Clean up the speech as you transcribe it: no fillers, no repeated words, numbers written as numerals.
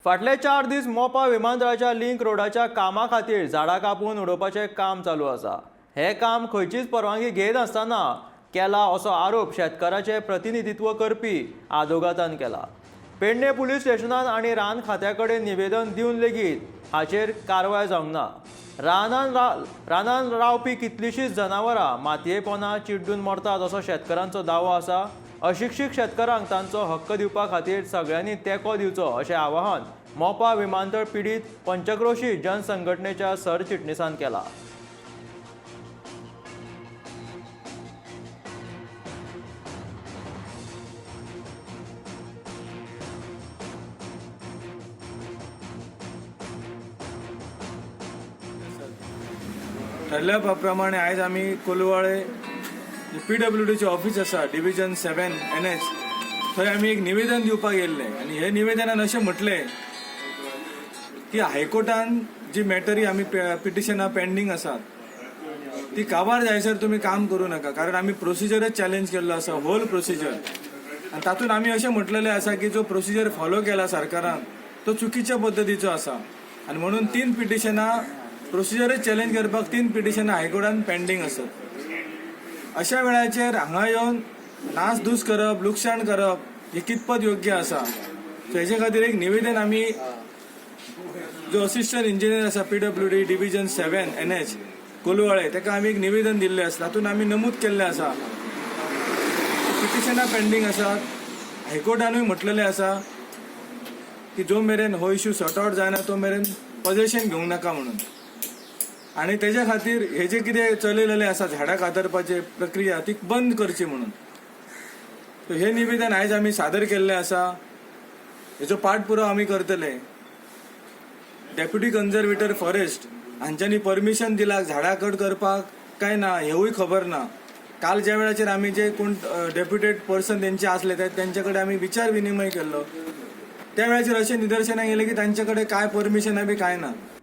फाटले 4 दीस मोपा विमानतळाच्या लिंक रोडाच्या कामा खातीर झाडां कापून उडोवपाचें काम चालू आसा. हें काम खंयचीच परवानगी घेनासतना केला असो आरोप शेतकाराचें प्रतिनिधित्व करपी आदोगादान केला. पेडणे पुलीस स्टेशनान आनी रान खात्या कडेन निवेदन दिवन लेगीत हाचेर कारवाय जावंक ना. रानान रावपी कितलींशींच जनावरां मातये पोंदा चिड्डून मरतात असो शेतकारांचो दावो आसा. अशिक्षीत शेतकारांक तांचो हक्क दिवपा खातीर सगळ्यांनी तेंको दिवचो अशें आवाहन मोपा विमानतळ पिडीत पंचक्रोशी जनसंघटनेच्या सरचिटणीसान केला. ठरल्या प्रमाणे आयज आमी कोलवाळे पीडब्ल्यूडीचे ऑफिस आसा, डिविजन 7 एनएच, थंय आमी एक निवेदन दिवपाक येयल्ले आनी हे निवेदनान अशें म्हटलें की हायकोर्टान जी मॅटरी आमी पिटिशनां पेंडींग आसात ती काबार जायसर तुमी काम करूं नाका, कारण आमी प्रोसिजरच चॅलेंज केल्लो आसा, होल प्रोसिजर. आनी तातूंत आमी अशें म्हटलेलें आसा की जो प्रोसिजर फॉलो केला सरकारान तो चुकीच्या पद्दतीचो आसा आनी म्हणून तीन पिटिशनां प्रोसिजरच चॅलेंज करपाक तीन पिटिशनां हायकोर्टान पेंडींग आसत. अशा वेळाचेर हांगा येवन नासधूस करप, लुकसाण करप हे कितपत योग्य आसा? सो हेजे खातीर एक निवेदन आमी जो असिस्टंट इंजिनियर आसा पीडब्ल्यूडी डिविजन 7 एनएच कोलवाळे ताका आमी एक निवेदन दिल्लें आसा. तातूंत आमी नमूद केल्लें आसा, पिटिशनां पेंडींग आसात, हायकोर्टानूय म्हटलेलें आसा की जो मेरेन हो इश्यू सॉर्ट आवट जायना तो मेरेन पजेशन घेवंक नाका म्हणून. आनी तेज्या खातीर हे जे कितें चलयलेलें आसा झाडां कातरपाची प्रक्रिया ती बंद करची म्हणून. सो हे निवेदन आयज आमी सादर केल्लें आसा. हेजो पाठपुराव आमी करतले. डेप्युटी कन्झर्वेटर फॉरेस्ट हांच्यांनी परमिशन दिला झाडां कट करपाक काय ना हेवूय खबर ना. काल ज्या वेळाचेर आमी जे कोण डेप्युटेड पर्सन तेंचे आसले ते तेंचे कडेन आमी विचार विनिमय केल्लो, त्या वेळाचेर अशें निदर्शनाक येयलें की तांचे कडेन काय परमिशनां बी काय ना.